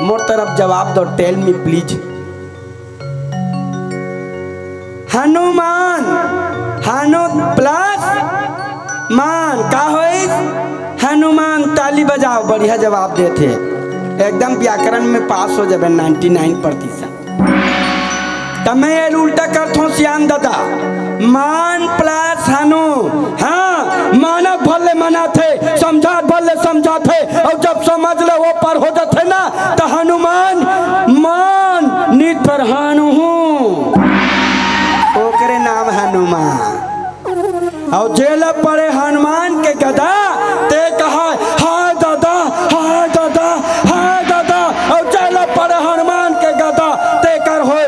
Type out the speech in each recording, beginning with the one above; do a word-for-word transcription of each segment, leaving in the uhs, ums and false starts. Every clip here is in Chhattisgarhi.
मोर तरफ जवाब दो, tell me please। Hanuman, Hanu plus मान का होइस? हनुमान। ताली बजाओ, बढ़िया जवाब देथे, एकदम व्याकरण में पास हो जाबे नाइंटी नाइन प्रतिशत। त मैं ये उल्टा करथों सियान दादा, मान प्लस हनु। हाँ, मानत भर ले मनाथे, समझात भर ले समझाथे, अउ जब समझ ले वो पर हो जाथे ना, त हनुमान मान नित पर हनु हूँ, ओकरे नाम हनुमान। अउ जेला पड़े हनुमान के गदा, ते कहा, "हाय दादा, हाय दादा, हाय दादा।" अउ जेला पड़े हनुमान के गदा, ते कर होय,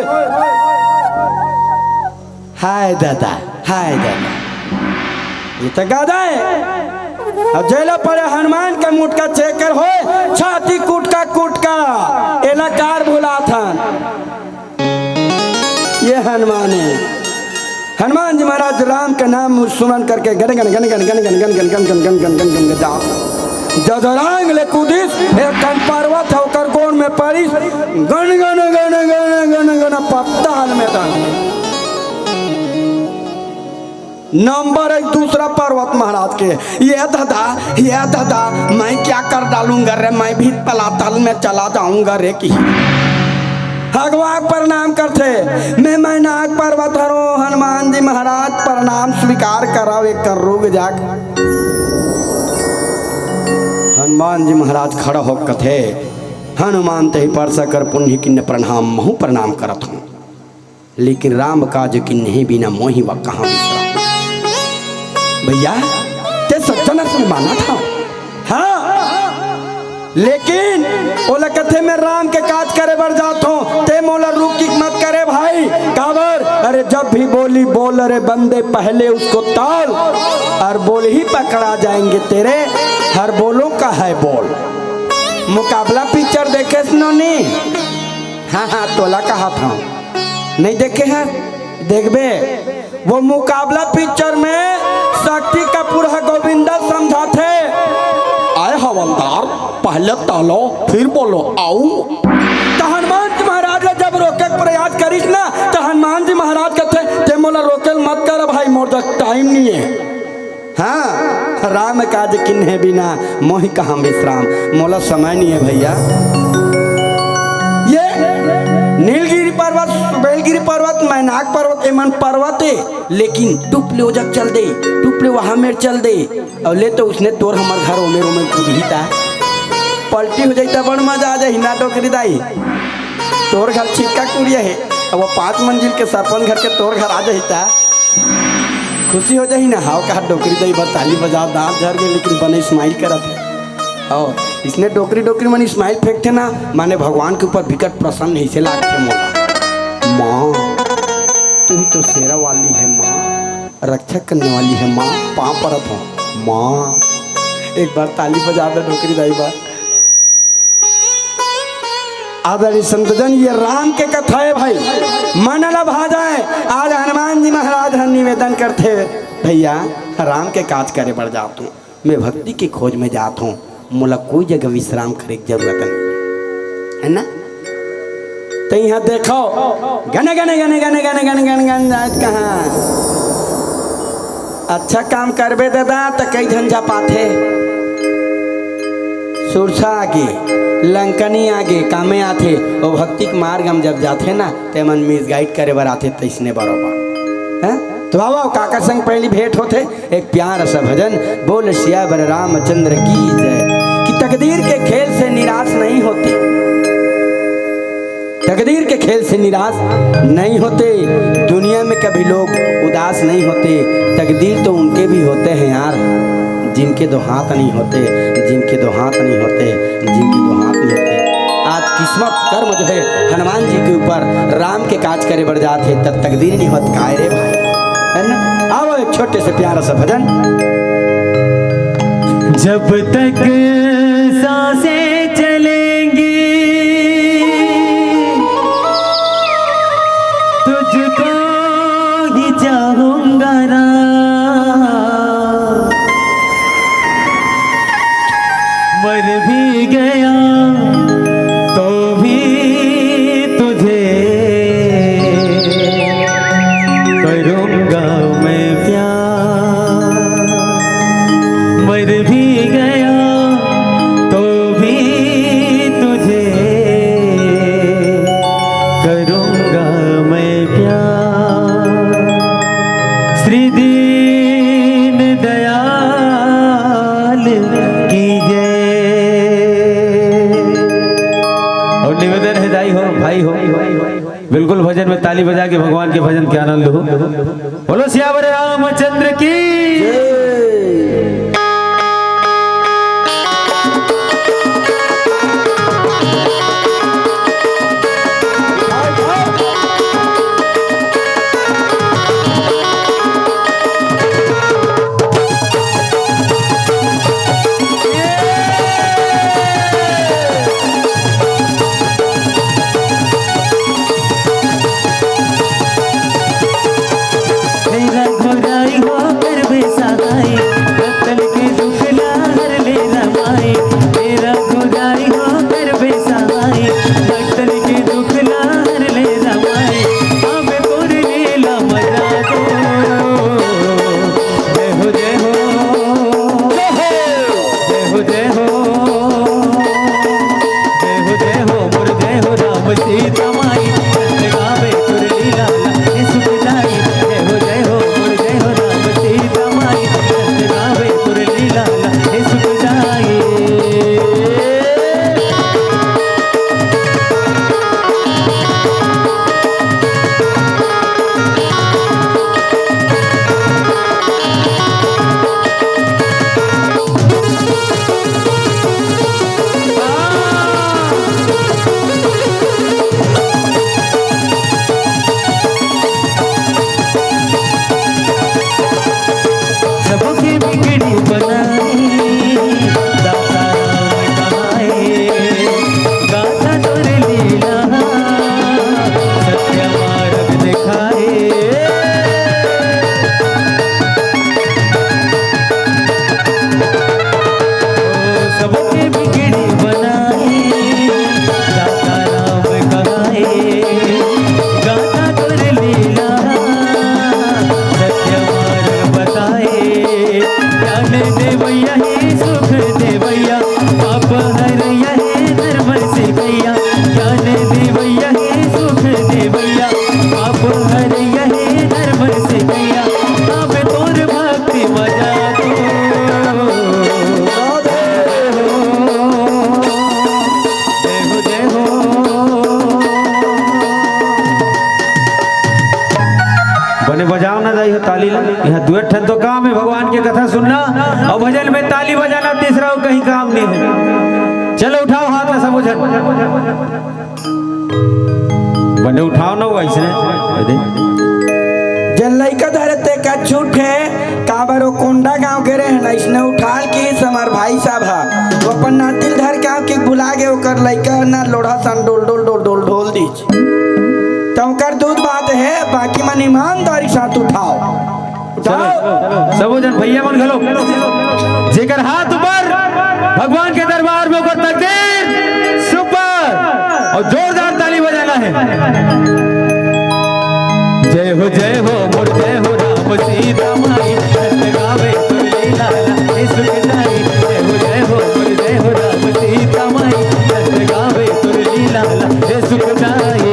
"हाय दादा, हाय दादा।" ये तो गदा है। अउ जेला पड़े हनुमान के मुटका, चेकर होय, छाती कुटका कुटका। एला कार भुलाथन। ये हनुमान है। हनुमान जी महाराज राम के नाम सुमन करके गन गन गन गन गन गन गन गन गन गन गन गन गन गन गन जाओ। जजरांग ले कूदिस, एक ठन पर्वत है, ओकर गोड़ में पड़िस, गन गन गन गन गन गन पत्ताल में दन। नंबर एक दूसरा पर्वत महाराज के, "ये दादा, ये दादा, मैं क्या कर डालूंगा रे, मैं भी तलातल में चला जाऊंगा रे" की। हगवा प्रणाम करथे, "मैं मैनाक पर्वत हरो, हनुमान जी महाराज प्रणाम स्वीकार करव, एक कर रुक जाक।" हनुमान जी महाराज खड़ा होकर कथे, "हनुमान तही परसा कर पुण्य किन्न प्रणाम, महू प्रणाम करत हूँ।" लेकिन राम काज किन्हे बिना मोहि वा कहाँ विश्राम। भैया, ते सज्जन असन मानत हव। हाँ, लेकिन ओला कथे, "मैं राम के काज करे बर जात हूँ, ते मोला रुक किक मत करे भाई।" काबर? अरे जब भी बोली बोल रे बंदे, पहले उसको तौल, और बोल ही पकड़ा जाएंगे तेरे, हर बोलों का है बोल। मुकाबला पिक्चर देखे सुनो नी? हाँ, हाँ, तोला कहा था। नहीं देखे हैं? देखबे, वो मुकाबला पिक्चर में शक्ति कपूर ह गोविंदा समझाथे, "आए हवलदार, पहले तौलो, फिर बोलो, आऊ।" त हनुमान जी महाराज ला जब रोके के प्रयास करिस ना, त हनुमान जी महाराज कथे, "ते मोला रोके ल मत कर भाई, मोर जग टाइम नहीं है।" हाँ, राम काज किन्हे बिना मोहि कहाँ विश्राम, मोला समय नहीं है भैया। ये नीलगिरी पर्वत, सुबेलगिरी पर्वत, मैनाक पर्वत, एमन पर्वत ए, लेकिन टुप ले ओजग चल दे, टुप ले वहाँ मेर चल दे, अउ ले तो उसने तोर हमर घर ओमेर ओमेर कूदही ता, पलटी हो जाही ता बड़ मजा आ जाही ना डोकरी दाई। तोर घर छिटका कुरिया हे, अब वो पाँच मंजिल के सरपंच घर के तोर घर आ जाही ता खुशी हो जाही ना। हाव कहा डोकरी दाई बर ताली बजा, दांत झर गे लेकिन बने स्माइल करत हे। हाव, इसने डोकरी डोकरी मन स्माइल फेंकथे ना, माने भगवान के ऊपर बिकट प्रसन्न हे, इसे लागथे मोला। माँ, तू ही तो शेरा वाली है माँ, रक्षा करने वाली है माँ, पाँव परत हूँ माँ। एक बार ताली बजा दे डोकरी दाई बर। आदरणीय संतजन, ये राम के कथा हे भाई, मन ला भा जाए। आज हनुमान जी महाराज ह निवेदन करथे, भैया, राम के काज करे बर जात हूँ, मैं भक्ति के खोज में जात हूँ, मोला कोई जगह विश्राम करे के जरूरत नहीं, है ना? तो यहाँ देखो, गने गने गने गने गने गने गने गने जात कहाँ। अच्छा काम करबे दादा, त कई झन झपाथे। सुरसा आगे, लंकनी आगे, कामे आथे। ओ भक्ति के मार्ग म जब जाथे ना, ते मन मिसगाइड करे बर आथे, तइसने बरोबर। हैं? तो आओ, आओ, काकर संग पहली भेंट होथे, एक प्यारा सा भजन, बोल सियावर रामचंद्र की जय। कि तकदीर के खेल से निराश नहीं होते, तकदीर के खेल से निराश नहीं होते। दुनिया में कभी लोग उदास नहीं होते। तकदीर तो उनके भी होते हैं यार, जिनके दो हाथ नहीं होते, जिनके दो हाथ नहीं होते, जिनके दो हाथ नहीं होते। आज किस्मत, कर्म जो है हनुमान जी के ऊपर, राम के काज करे बर जात हे, तब तकदीर नहीं होत काय रे भाई, है ना? आओ एक छोटे से प्यारा सा भजन। जब तक सांसें चलेंगी, तुझको ही चाहूंगा राम। गया तो भी तुझे करूँगा मैं प्यार, मर भी गया तो भी तुझे करूँगा मैं प्यार। श्री दीन दयाल की जय। और निवेदन है, दाई हो, भाई हो, बिल्कुल भजन में ताली बजा के भगवान के भजन के आनंद हो। बोलो सियावर रामचंद्र की। बने बजाओ ना दाई हो ताली ला। यहाँ दुए ठन तो काम है, भगवान के कथा सुनना और भजन में ताली बजाना, तीसरा और कहीं काम नहीं है। चलो उठाओ हाथ ला सबो झन। बने उठाओ ना, वो ऐसे दे। जेन लइका धरे ते का छूट है, काबर वो कोंडा गांव के रहे ना, इसने उठाल की हमार भाई साहब हा। वो अपन नातिल धर के आके बुला के ओकर लइका ना लोढ़ा सन डोल डोल डोल डोल ढोल दीच। तो ओकर दूध बात है, बाकी मन ईमानदारी साथ उठाओ। चलो, सबो जन भैया मन घलो, जेकर हाथ ऊपर, भगवान के दरबार में ओकर तकदीर सुपर, और जोरदार ताली बजाना है। जय हो, जय हो, मोर जय हो राम सीता माई, नंद गावे तोर लीला ला, हे सुखदाई। जय हो, जय हो, मोर जय हो राम सीता माई, नंद गावे तोर लीला ला, हे सुखदाई।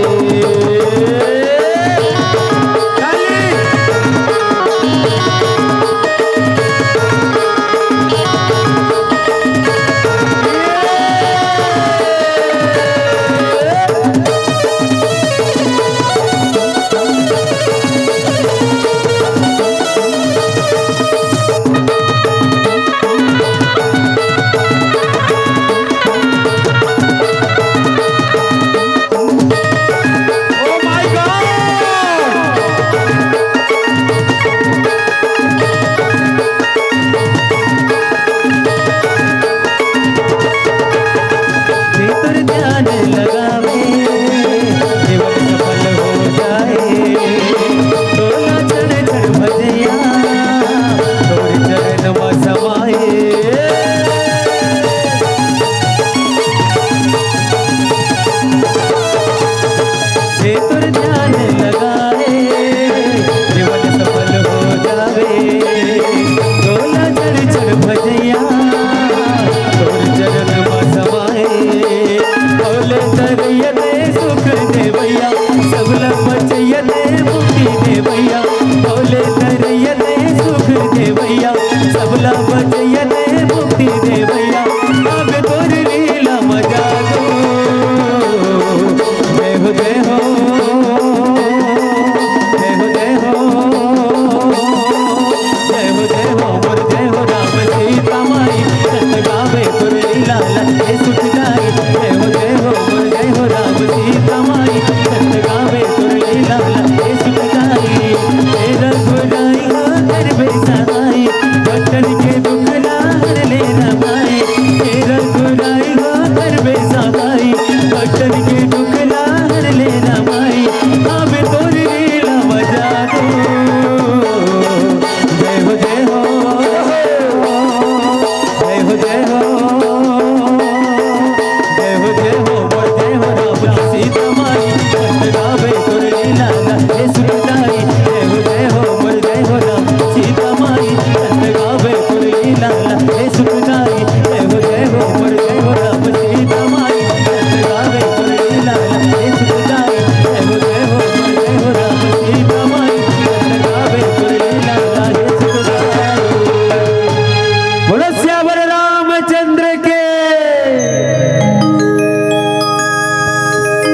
बोलो सियावर रामचंद्र के।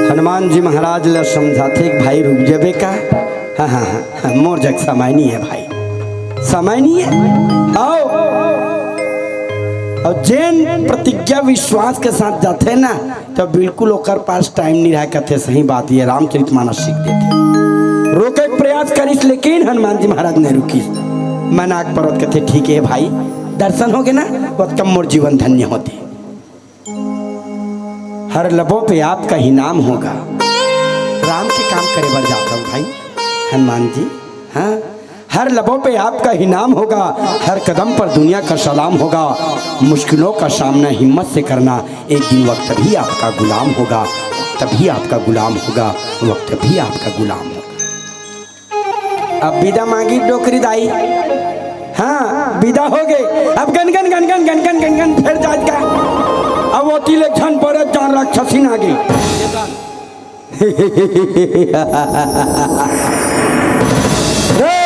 हनुमान जी महाराज ला समझाथे कि भाई रुक जबे का। हाँ, हाँ, हाँ, हाँ, मोर जग समय नहीं है भाई, समय नहीं है। आओ। और जेन प्रतिज्ञा विश्वास के साथ जाथे ना, तो बिल्कुल ओकर पास टाइम नहीं रहा। कथे सही बात, ये रामचरित मानस सीख देथे। रोके के प्रयास करिस, लेकिन हनुमान जी महाराज नहीं रुकिस। मन आग पर्वत कथे, ठीक है भाई, दर्शन हो गए ना, बहुत कम मोर जीवन धन्य होते। हर लबों पे आपका ही नाम होगा। राम के काम करे बर जाता हूँ भाई हनुमान जी। हाँ, हर लबों पे आपका ही नाम होगा, हर कदम पर दुनिया का सलाम होगा। मुश्किलों का सामना हिम्मत से करना, एक दिन वक्त भी आपका गुलाम होगा, वक्त भी आपका गुलाम होगा, वक्त भी आपका गुलाम होगा। अब विदा मांगी डोकरी दाई। हाँ, विदा हो गए। अब गन गन गन गन गन गन गन गन फिर जात का। अब वो तिले झन पड़े जान राक्षसी ना गई। रे,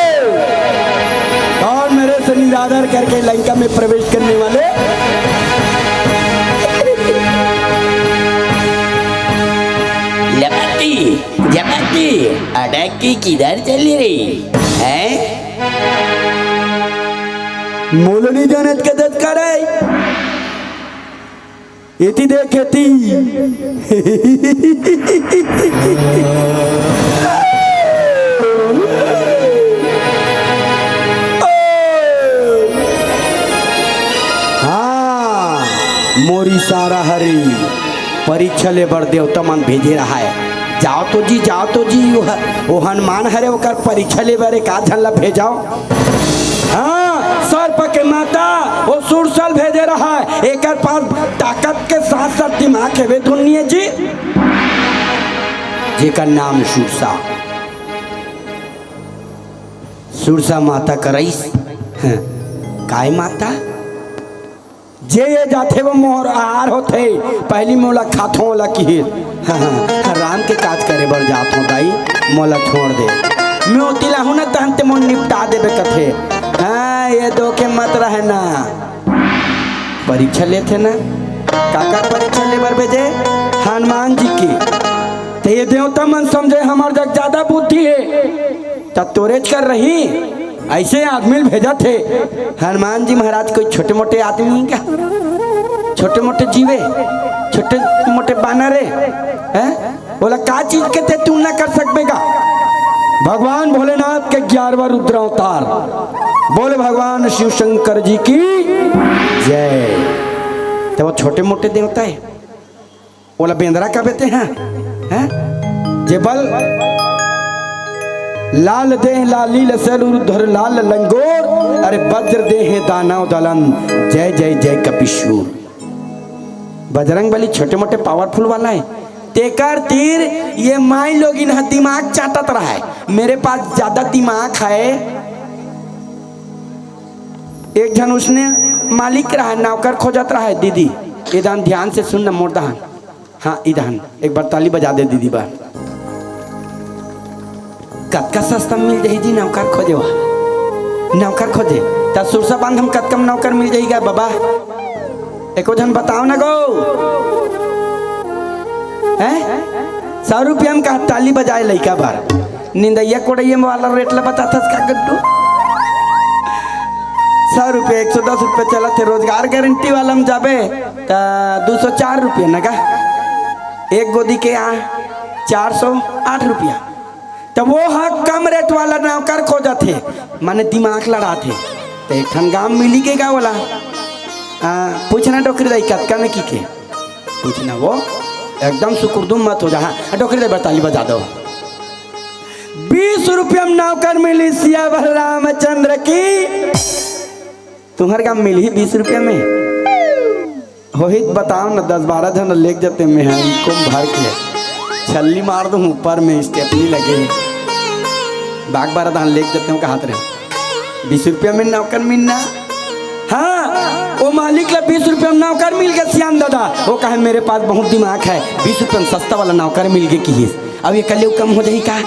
कौन मेरे से निरादर करके लंका में प्रवेश करने वाले? लपटी, जपटी, अटकी किधर चली रही है? मोलनी जानत के दत्त करे। एती देख, एती। हाँ, मोर इशारा हरे, परीक्षा ले बर देवता मन भेजे रहाय। जाओ तो जी, जाओ तो जी, वो ह-, वो हनुमान हरे, ओकर परीक्षा ले बर एक आध झन ला भेजाओ। हाँ, सर्प के माता, वो सुरसा ल भेजे रहाय, एकर पास ताकत के साथ साथ दिमाग हेवे दुनिया जी, जेकर नाम सुरसा। सुरसा माता करइस, हाँ, काय माता? जे ये जाथे वो मोर आहार होथे, पहली मोला खाथों ओला किहिस। हाँ, हाँ, राम के काज करे बर जाथों दाई, मोला छोड़ दे। मैं ओती लाहूँ ना तहन ते मोर निपटा देबे कथे। हाँ, ये धोखे मत रहे ना। परीक्षा लेथे ना, काकर परीक्षा ले बर भेजे? हनुमान जी की। ते ये देवता मन समझे हमर जग ज्यादा बुद्धि हे, त तोरेच कर रही। ऐसे आदमी ल भेजत हे। हनुमान जी महाराज कोई छोटे मोटे आदमी हे का? छोटे मोटे जीवे, छोटे मोटे बानर हे, हैं? बोला, का चीज के ते तुलना कर सकबे का? भगवान भोलेनाथ के ग्यारहवाँ रुद्रावतार। बोले भगवान शिव शंकर जी की जय। तो वो छोटे मोटे देवता हे, ओला बेंदरा का बेते हैं, हैं? जे बल लाल देह लाली लसल उरुधर लाल लंगोर, अरे वज्र देह दानव दलन, जय जय जय कपिशूर। बजरंग बली छोटे मोटे पावरफुल वाला हे, तेकर तीर ये माई लोगिन ह दिमाग चाटत रहा हे। मेरे पास ज्यादा दिमाग हे। एक झन उसने मालिक रहा हे, नौकर खोजत रहा हे। दीदी, ये दान ध्यान से सुन न मोर दहन। हाँ, इधन एक बार ताली बजा दे दीदी बर। कतका सस्ता मिल जाही जी नौकर खोजे वा, नौकर खोजे। त सुरसा बांध हम कतका म नौकर मिल जाही गा बाबा? एको झन बताओ ना गो। हैं? सौ रुपया म का ताली बजाए लइका बर। निंदइया कोड़इया म वाला रेट ला बताथस का गड्डू? सौ रुपया, एक सौ दस रुपया चलत हे, रोजगार गारंटी वाला म जाबे त दू सौ चार रुपया न गा, एक गोदी के आ चार सौ आठ रुपया। त वो ह कम रेट वाला नौकर खोजत हे, माने दिमाग लड़ात हे। त एक ठन गांव मिली के गा ओला। आ, पूछना डोकरी दाई कतका में की के? पूछना वो एकदम सुकुरदुम मत हो जा। हाँ, डोकरी दाई बर ताली बजा दो। बीस रुपया में नौकर मिली सियावर रामचंद्र की। तुम्हर गांव मिलही बीस रुपया में? होही त बताओ न, दस बारह झन लेके जते में हम कुंभ भर के छल्ली मार दूं ऊपर में स्टेपनी लगे। बाग बारह धान लेके जते हूँ कहात रहे। बीस रुपया में नौकर मिलना। हाँ, वो मालिक ला बीस रुपया में नौकर मिल गया सियान दादा। वो कहे, "मेरे पास बहुत दिमाग है, बीस रुपया में सस्ता वाला नौकर मिल गया," किहिस। अब ये कल कम हो जाही का?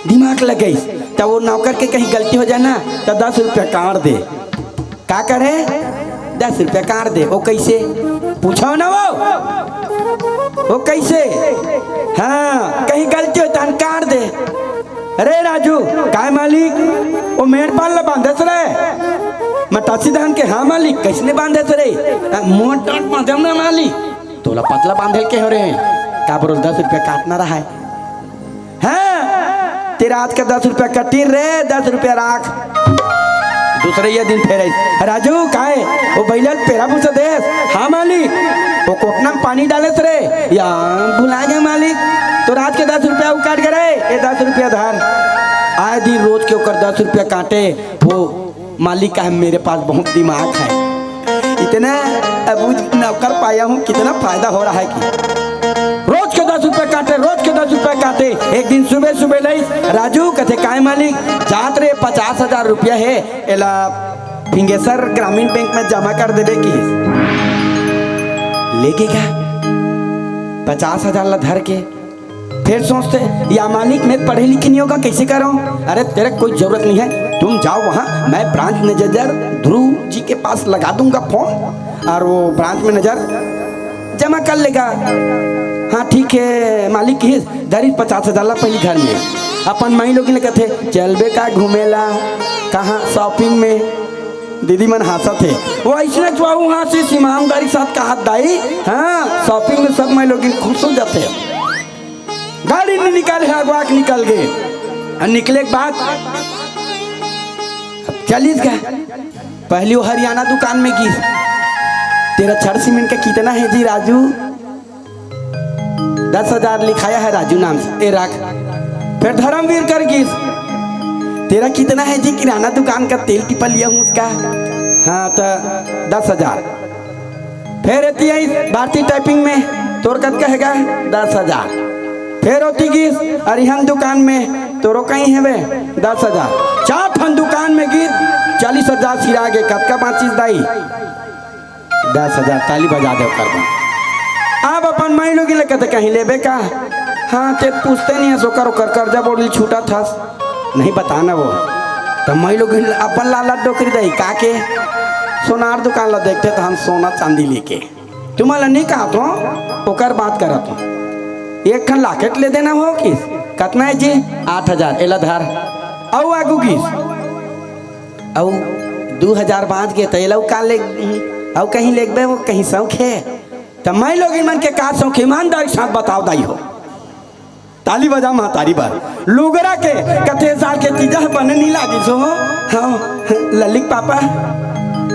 दिमाग लगइस। त वो नौकर के कहीं गलती हो जाए ना, त दस रुपया काट दे। का करे? दस रुपया काट दे। वो कैसे? पूछो ना वो, वो कैसे? हाँ, कहीं गलती हो तहन काट दे। अरे राजू, काय मालिक? वो मेड़ पान ला बांधे रे। मटासी धान के, हाँ मालिक, कैसने बांधे रे? मोट डांट बांधे ना मालिक, तोला पतला बांधे के हो रे। का बोल, दस रुपया काटना रहा है। हाँ, तेरा आज का दस रुपया कटी रे, दस रुपया राख। दूसरे ये दिन फेर आई, "राजू, काय? वो बैलन पेरा भूसा देस?" "हाँ मालिक।" "वो कोटना में पानी डालेस रे?" "या, भुला गए मालिक।" "तो रात के दस रुपया उ काट के रे, ये दस रुपया धर।" आए दिन रोज के ओकर दस रुपया काटे। वो मालिक का है, मेरे पास बहुत दिमाग है, इतना अबूझ नौकर पाया हूँ, कितना फायदा हो रहा है कि रोज के दस रुपया काटे, रोज के दस रुपया काटे। एक दिन सुबह सुबह लई, "राजू," कथे, "काय मालिक?" "जात रे, पचास हजार रुपया है, एला फिंगेश्वर ग्रामीण बैंक में जमा कर देबे," किहिस। लेगे गा पचास हजार ला धर के। फिर सोचते, "या मालिक, मैं पढ़े लिखे नहीं होगा, कैसे करूं?" "अरे, तेरे कोई जरूरत नहीं है, तुम जाओ वहां, मैं ब्रांच मैनेजर ध्रुव जी के पास लगा दूंगा फोन और वो ब्रांच मैनेजर जमा कर लेगा।" "हाँ, ठीक है मालिक," किहिस, धरिस पचास हजार ला पहली घर में। अपन माई लोगिन ले कथे, "चलबे का घूमे ला?" "कहाँ?" "शॉपिंग में।" दीदी मन हाँसत हे। वो अइसने चुआहू हाँसिस, ईमानदारी के साथ कहत, "दाई, हाँ, शॉपिंग में सब माई लोगिन खुश हो जाथे।" गाड़ी नहीं निकाले हे, अगवा के निकल गे। अउ निकले के बाद अब चलिस गा। पहली वो हरियाणा दुकान में गिस, "तेरा छड़ सीमेंट का कितना है जी राजू?" "दस हजार लिखाया है राजू नाम से, ए रख।" फिर धर्मवीर कर गिस, "तेरा कितना है जी किराना दुकान का तेल टिपा लिया हूँ उसका?" "हाँ, तो दस हजार।" फिर एती आई भारतीय टाइपिंग में, "तोर कतका हे गा?" "दस हजार।" फिर ओती गिस अरिहन दुकान में, "तोरो कहीं हेवे?" "दस हजार।" चार ठन दुकान में गिस, चालीस हजार सिरा गे। "कतका बाँचिस दाई?" "दस हजार।" ताली बजा दे ओकर बर। अब अपन माई लोगिन ले कथे, "कहीं लेबे का?" "हाँ, ते पूछते नहीं हस, ओकर, ओकर कर्जा बोड़ी छूटत हस।" "नहीं बताना वो।" त माई लोगिन अपन लालच डोकरी दई का के सोनार दुकान ला देखथे त हम सोना चांदी लेके तुमन ला नहीं कहत हो, ओकर बात करत हो। एक ठन लॉकेट ले देना हो किस। "कतना है जी?" "आठ हजार।" "एला धर।" अउ आगू गिस, "अउ दू हजार बाँच गे, त एला अउ का ले, अउ कहीं लेगबे, वो कहीं शौक हे?" त माई लोगिन मन के का शौक हे, ईमानदारी के साथ बताओ दाई हो। ताली बजा महतारी बर। लुगरा के कथे साल के तीजा ह बने नी लागिस हो। हाँ, ललिक पापा,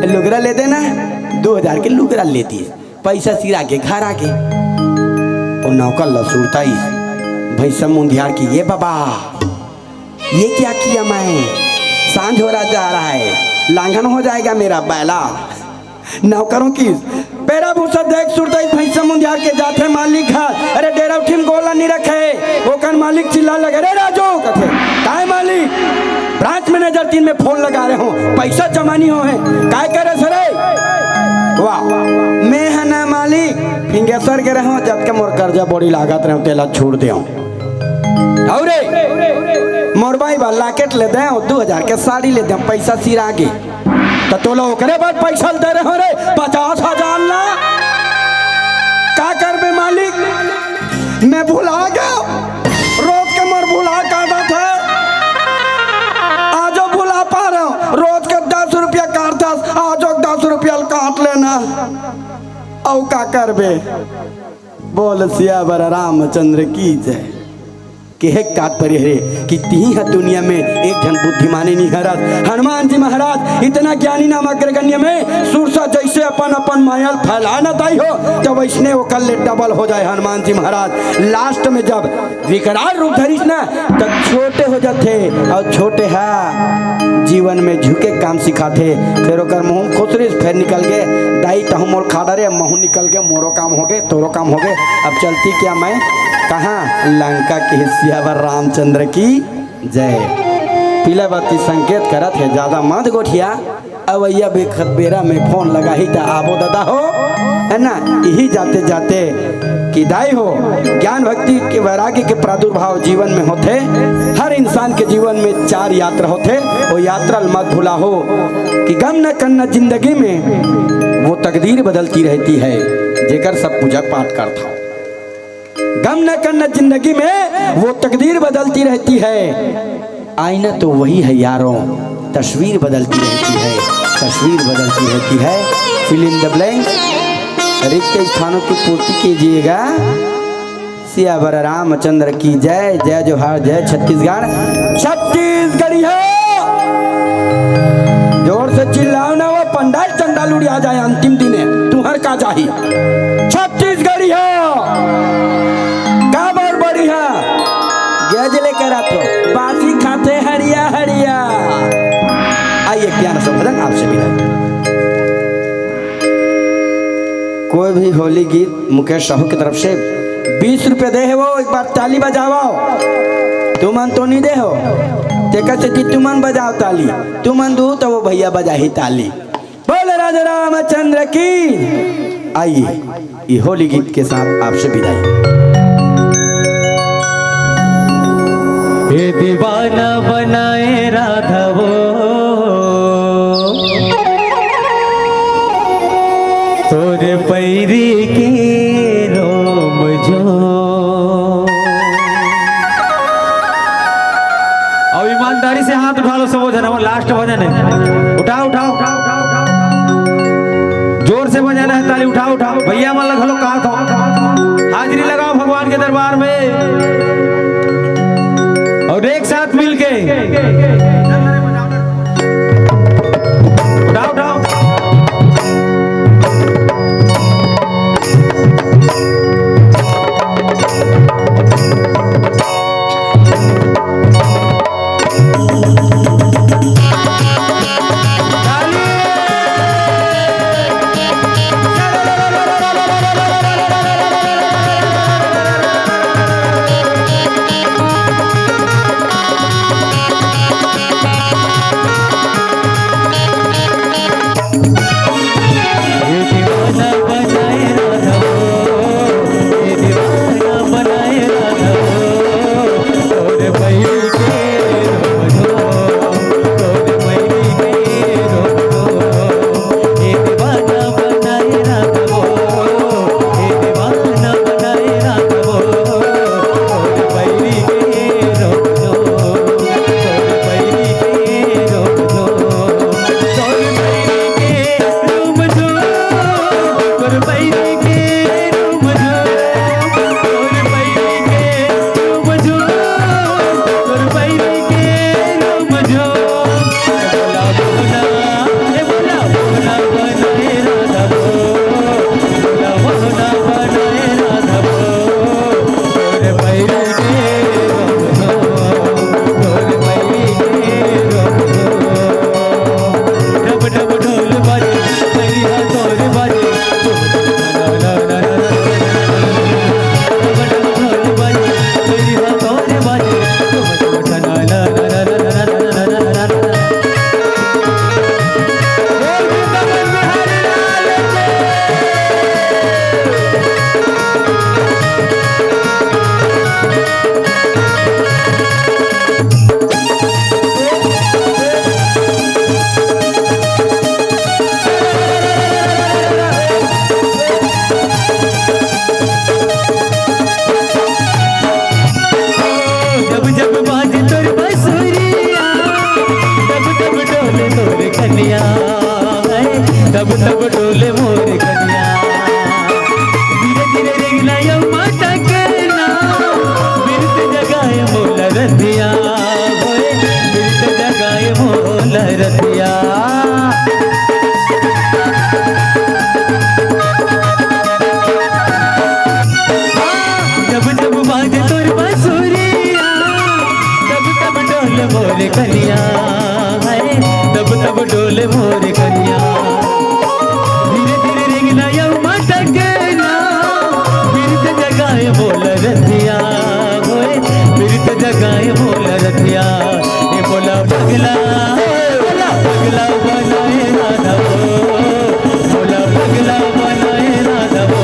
लुगरा ले देना। दू हजार के लुगरा ले दिस। पैसा सिरा के घर आगे। ओ नौकर ल सुरताइस। भैंसा मुंधियार के, "ये बाबा, ये क्या किया मैं? सांझ हो रहा जा रहा है, लांघन हो जाएगा मेरा बैला।" नौकरों की पेरा भूसा देख सुरताइस, भैंसा मुंधियार के जाथे मालिक घर। अरे डेरा उठिन गोला नी रखे, ओकर मालिक चिल्ला लगे, "रे राजू," कथे, "काय मालिक?" "ब्रांच मैनेजर तीन में फोन लगा रहे हो, पैसा जमा नहीं हो है, काय करे सरे?" "वाह, मैं है ना मालिक, फिंगेश्वर के रहो, जब के मोर कर्जा बोड़ी लागत रहो, तेला छोड़ दे।" अउ रे, मोर बाई बा लॉकेट ले दे, दू हजार के साड़ी ले दे, पैसा सिरा गे। त तोला ओकरे बर पैसा दे रहे हो रे, पचास हजार ला। का करबे मालिक? मैं भुला गया। रोज के मोर भुला काटत है। आजो भुला पा रहे हो। रोज के दस रुपया काटथस, आजो दस रुपया काट लेना। अउ का करबे? बोल सियावर रामचंद्र की जय। केहे काट परे हरे कि तिही ह दुनिया में एक झन बुद्धिमानी निहरत। हनुमान जी महाराज इतना ज्ञानी नाम अग्रगण्य में सुरसा जैसे अपन अपन माया ल फैलाए न ताई हो, त वैसने ओकर ले डबल हो जाए हनुमान जी महाराज। लास्ट में जब विकराल रूप धरिस ना, त छोटे हो जाथे, अउ छोटे हा जीवन में झुके काम सिखाथे। फिर ओकर मुंह खुसरिस, फिर निकल गे, "दाई तहु मोल खा डरे, महू निकल गे, मोरो काम होगे, तोरो काम होगे, अब चलती क्या मैं कहाँ?" लंका के सियावर रामचंद्र की जय। पीला बत्ती संकेत करत हे, ज्यादा मत गोठिया। अवैया बेखत बेरा में फोन लगाही त आबो ददा हो, है ना? यही जाते जाते कि दाई हो, ज्ञान भक्ति के वैराग्य के प्रादुर्भाव जीवन में होथे। हर इंसान के जीवन में चार यात्रा होथे, वो यात्रा ल मत भुलाहो कि गम न करना जिंदगी में, तकदीर बदलती रहती है, जेकर सब पूजा पाठ करथव। गम न करना जिंदगी में, वो तकदीर बदलती रहती है। आईना तो वही है यारों, तस्वीर बदलती रहती है, तस्वीर बदलती रहती है। Fill in the blanks, रिक्त स्थानों की पूर्ति कीजिएगा। सियावर रामचंद्र की जय, जय जोहार, जय छत्तीसगढ़, छत्तीसगढ़िया। जोर से चिल्लाओ ना, वो पंडाल चंडाल उड़िया जाए अंतिम दिने, तुहर का जाही। छत्तीसगढ़िया, काबर बढ़िया, गज लेकर आथो, बासी खाथे हरिया हरिया। आइए, एक प्यारा सा भजन आपसे मिला। कोई भी होली गीत मुकेश साहू की तरफ से बीस रुपये दे हे, वो एक बार ताली बजाओ। तुमन तो नहीं दे हो, तेकर सेती तुमन बजाओ ताली, तुमन दू तो वो भैया बजाही ताली। बोल राजा रामचंद्र की। आइए, ये होली गीत के साथ आपसे विदाई। ये दीवाना बनाए राधा वो तोरे पैरी के रोम जो। अब ईमानदारी से हाथ उठा लो सबो झन, हमर लास्ट भजन है। उठाओ, उठाओ, उठाओ, उठाओ, उठाओ। जोर से बजाना है ताली, उठाओ, उठाओ। भैया मन ला घलो कहा था, हाजिरी लगाओ भगवान के दरबार में। और एक साथ मिलके उठाओ, उठाओ। जब जब बाजे तोर बंसुरिया, तब तब डोले मोर कनिया, तब तब डोले मोर कनिया। धीरे धीरे रेंगना यम्मा टकना, बिरत जगाए मोला रतिया, होए, बिरत जगाए मोला रतिया। जब जब बाजे तोर बंसुरिया, तब तब डोले मोर कनिया, हाय, तब तब डोले मोर कनिया। धीरे धीरे रेंगना यम्मा टकना, बिरत जगाए मोला रतिया, होए, बिरत जगाए मोला रतिया। ए मोला पगला, मोला पगला बनाए राधा वो, मोला पगला बनाए राधा वो।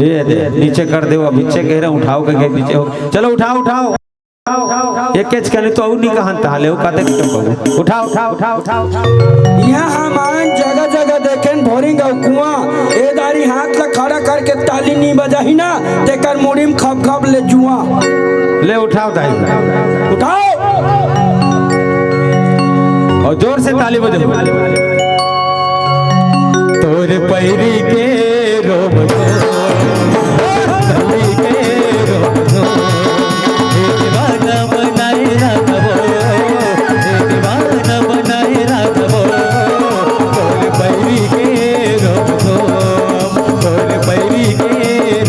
ए दे, नीचे कर दे, वो नीचे कह रहे, उठाओ करके नीचे हो। चलो उठाओ, उठाओ। उठाओ, उठाओ, उठाओ। एकेच कने तो अउ नी कहन तहाँ ले, ओ कते के बाबू। उठाओ, उठाओ, उठाओ, उठाओ, उठाओ। इहाँ हमन जगह जगह देखेन भोरिंग अउ कुआं, ए दारी हाथ ला खड़ा करके ताली नी बजाही ना, तेकर मुड़ी म खप खप ले जुआं। ले उठाओ दाई। उठाओ। अउ जोर से ताली बजाओ। तोर पैरी के रोब, पैरी के रोब, हे दीवाना बनाए राखबो, हे दीवाना बनाए राखबो। तोर पैरी के रोब, तोर पैरी के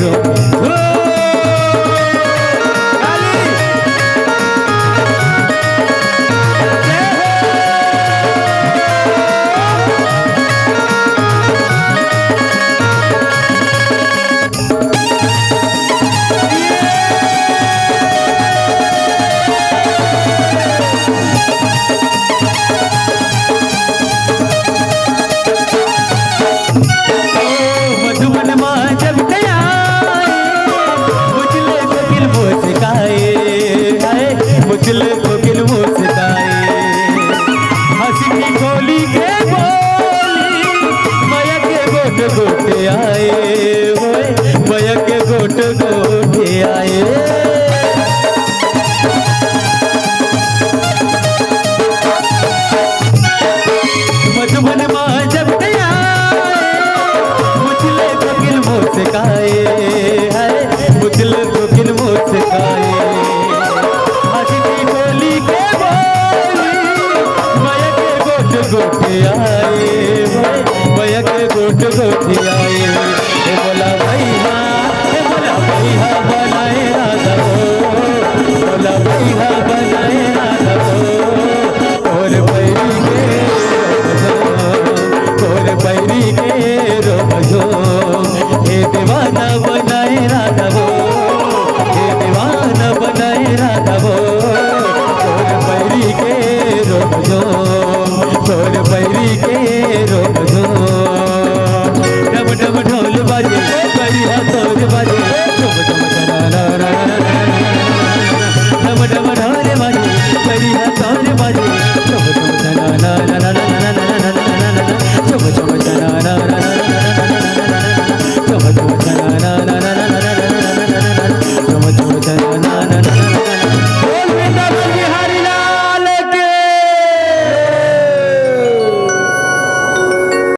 रोब। मधुबन मा जब ते आए, मुचले कोकिल मुस्काए, हाय, मुचले कोकिल मुस्काए। हंस के खोली के बोली, मया के गोट गोट आए, होए, मया के गोट गोट आए। मधुबन मा जब ते आए, मुचले कोकिल मुस्काए, हाय, मुचले कोकिल मुस्काए। हंस के खोली के बोली, मया के गोट गोट आए, मया के गोट गोट आए। हे भोला भैया, हे भोला भैया बनाए राखबो, भोला भैया बनाए राखबो। तोर पैरी के रोब, तोर पैरी के रोब, हे दीवाना बनाए राखबो, हे दीवाना बनाए राखबो। तोर पैरी के रोब, तोर पैरी के रोब। डम डम ढोल बाजे, करिहा तोर बाजे, डम डम डना ना ना ना ना ना ना। डम डम ढोल बाजे, करिहा तोर बाजे, डम डम डना ना ना ना ना ना ना। डम डम डना ना ना ना ना ना ना। डम डम डना ना ना ना ना ना ना। डम डम डना ना ना ना ना ना।